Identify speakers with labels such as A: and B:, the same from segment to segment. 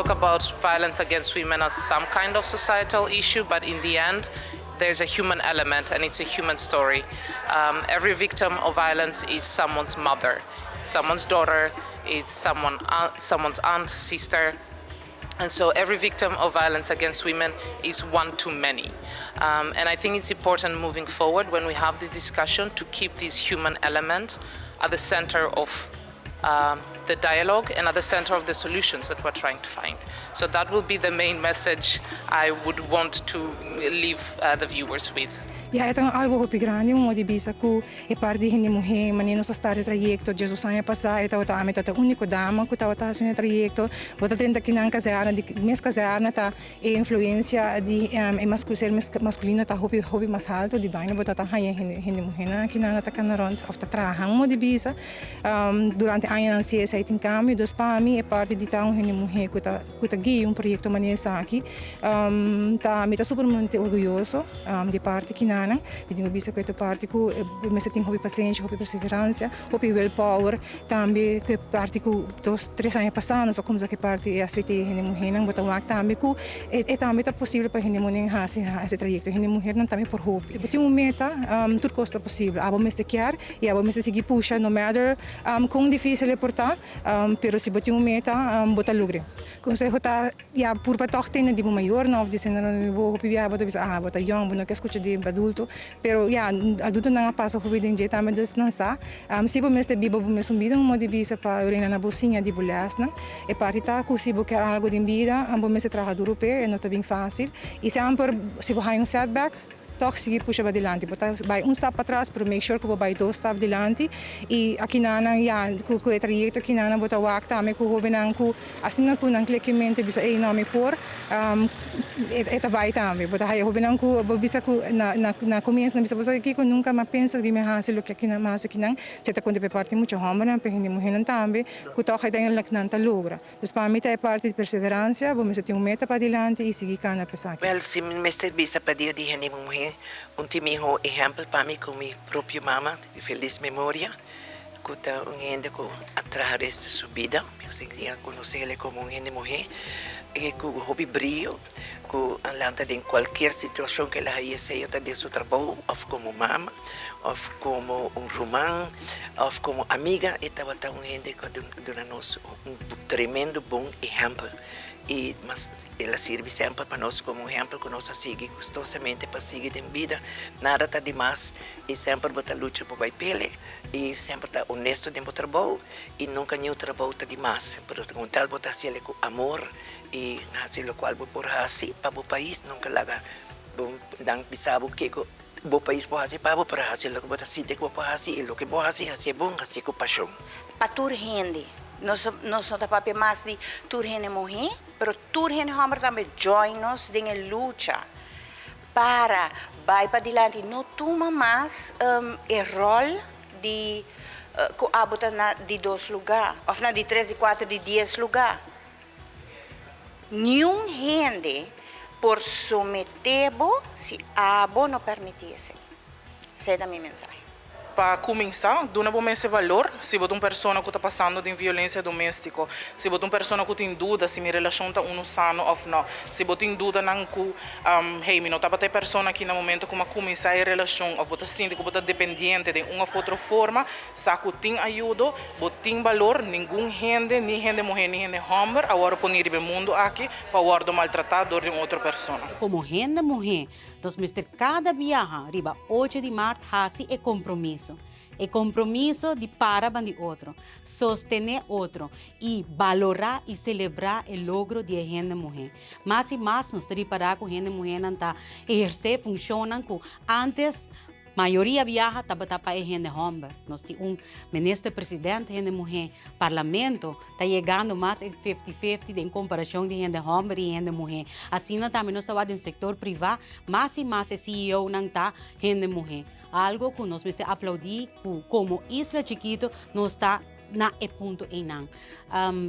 A: talk about violence against women as some kind of societal issue, but in the end, there's a human element and it's a human story. Every victim of violence is someone's mother, someone's daughter, it's someone's aunt, sister. And so every victim of violence against women is one too many. And I think it's important moving forward when we have this discussion to keep this human element at the center of the dialogue and at the center of the solutions that we're trying to find. So that will be the main message I would want to leave the viewers with.
B: Ja, e ta algo hopi grandi, un di bisa ku e parti di hende muhé, manera nos a start e trayekto, 12 aña pasá, e tabata ami tabata úniko dama ku tabata hasiendo e trayekto. Bo ta drenta akinan kazèrne, di mes kazèrne ta e influensia di e maskulino, maskulino ta hopi hopi mas haltu, di baina bo ta haña hende muhé nan akinan ta kana rònt òf ta traha un di bisa. Durante añanan si esei tin kambio, dus pa mi e parti di ta un hende muhé ku ta guia un proyekto manera esaki, ta mi ta supermente orguyoso di parti akinan. Mi tin bisa ku e parti ku mester tin hopi pasenshi, hopi perseveransia, hopi willpower, tambe ku parti ku 2, 3 aña pasá, so komo ku parti e SVT hende muhé nan bo ta wak tambe ku e tambe ta posibel pa hende muhé hasi e trayekto. Hende muhé nan tambe por hopi. Si bo tin un meta, tur kos ta posibel. Abo mester kier i abo mester sigui pusha no matter kon difísil e por ta, pero si bo tin un meta, bo ta logra. Konseho ta, ja, purba toch tende di bo mayornan òf di sena bo hopi biaha bo ta bisa, ah, bo ta yòn, bo no ke skucha di adulto, pero ja, adultonan a pasa hopi den dje tambe, dus nan sa. Si bo mester biba bo mes un bida, un modo di bisa pa orina na bo siña di bo lesnan. E parti ta ku si bo kier algo den bida, bo mester traha duru p'e, e no ta bin fásil. I semper si bo haña un setback, toch sigui pusha dilanti. Bo ta bai un stap patras, pero make sure ku bo bai dos stap dilanti. I akinan, ja, ku e trayekto akinan bo ta wak tambe ku hóbennan ku asina ku nan klik mente bisa, "Ei, no mi por," e ta bai tambe. Bo ta haya hóbennan ku bo bisa ku na komienso nan bisa bo kiko nunka m'a pensa di mi hasi loke akinan m'a hasi akinan. Se ta konta pa e parti mucha hòmbernan, pa hende muhénan tambe, ku toch uiteindelijk nan ta logra. Dus pa mi ta e parti di perseveransia, bo mester tin un meta padilanti i sigui kana p'esaki.
C: Wel, si mester bisa pa Dia di Hende Muhé, un tin mihó ehèmpel pa mi ku mi propio mama, di felis memoria, ku ta un hende ku a traha resto su bida, mi a konosé komo un hende muhé, i ku hopi brio, ku a lanta den kualkier situashon ku el a haña, sea ta den su trabou, òf komo mama, òf komo un ruman, òf komo amiga, e tabata un hende ku a duna nos un tremendo bon ehèmpel. I mas el a sirbi semper pa nos komo un ehèmpel ku nos a sigui gustosamente pa sigui den bida. Nada ta demas i semper bo ta lucha pa bai pele i semper ta honesto den bo trabou i nunka niun trabou ta demas. Pero kon tal bo ta hasié ku amor i hasi lokual bo por hasi pa bo pais, nunka laga bo nan bisa bo kiko bo pais por hasi pa bo, pero hasi loke bo ta sinti ku bo por hasi i loke bo hasi, hasié bon, hasié ku pashon.
D: Pa tur hende, nos no ta papia mas di tur hende muhé, pero tur hende hòmber tambe join nos den e lucha para bai padilanti, no tuma mas e ròl di ku abo ta na di dos lugá òf na di tres, di kuater, di 10 lugá. Niun hende por someté bo si abo no permití esei. Esei ta mi mensahe.
A: Pa kuminsá, duna bo mes balor. Si bo ta un persona ku ta pasando den violensia doméstiko, si bo ta un persona ku tin duda si mi relashon ta unu sano òf no, si bo tin dudanan ku hey, mi no tabata e persona aki na momento ku m'a kuminsá e relashon, òf bo ta sinti ku bo ta dependiente den un òf otro forma, sa ku tin ayudo, bo tin balor, ningun hende, ni hende muhé ni hende hòmber, a wòrdu poní riba e mundu aki pa wòrdu maltratá dor di un otro persona.
E: Komo hende muhé, nos mester kada biaha riba 8 di mart hasi e kompromiso. E kompromiso di para band'i otro, sostené otro i balorá i selebrá e logro di e hende muhé. Mas i mas nos ta ripará ku hende muhénan ta ehersé funshonnan ku antes mayoria biaha tabata pa e hende hòmber. Nos tin un minister presidente hende muhé, parlamento ta yegando mas e 50-50 den komparashon di hende hòmber i hende muhé. Asina tambe nos ta wak den sektor privá, mas i mas e CEO-nan ta hende muhé. Algo ku nos mester aplaudí ku komo isla chikitu nos ta na e punto einan.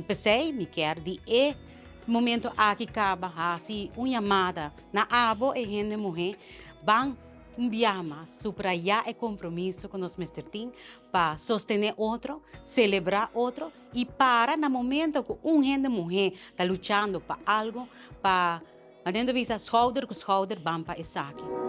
E: P'esei mi kier di e momento aki kaba hasi un yamada na abo e hende muhé, ban. Un biaha mas, subrayá e kompromiso ku nos mester tin pa sostené otro, selebrá otro i para na momento ku un hende muhé ta luchando pa algu, pa, manera nan ta bisa, skouder ku skouder ban pa esaki.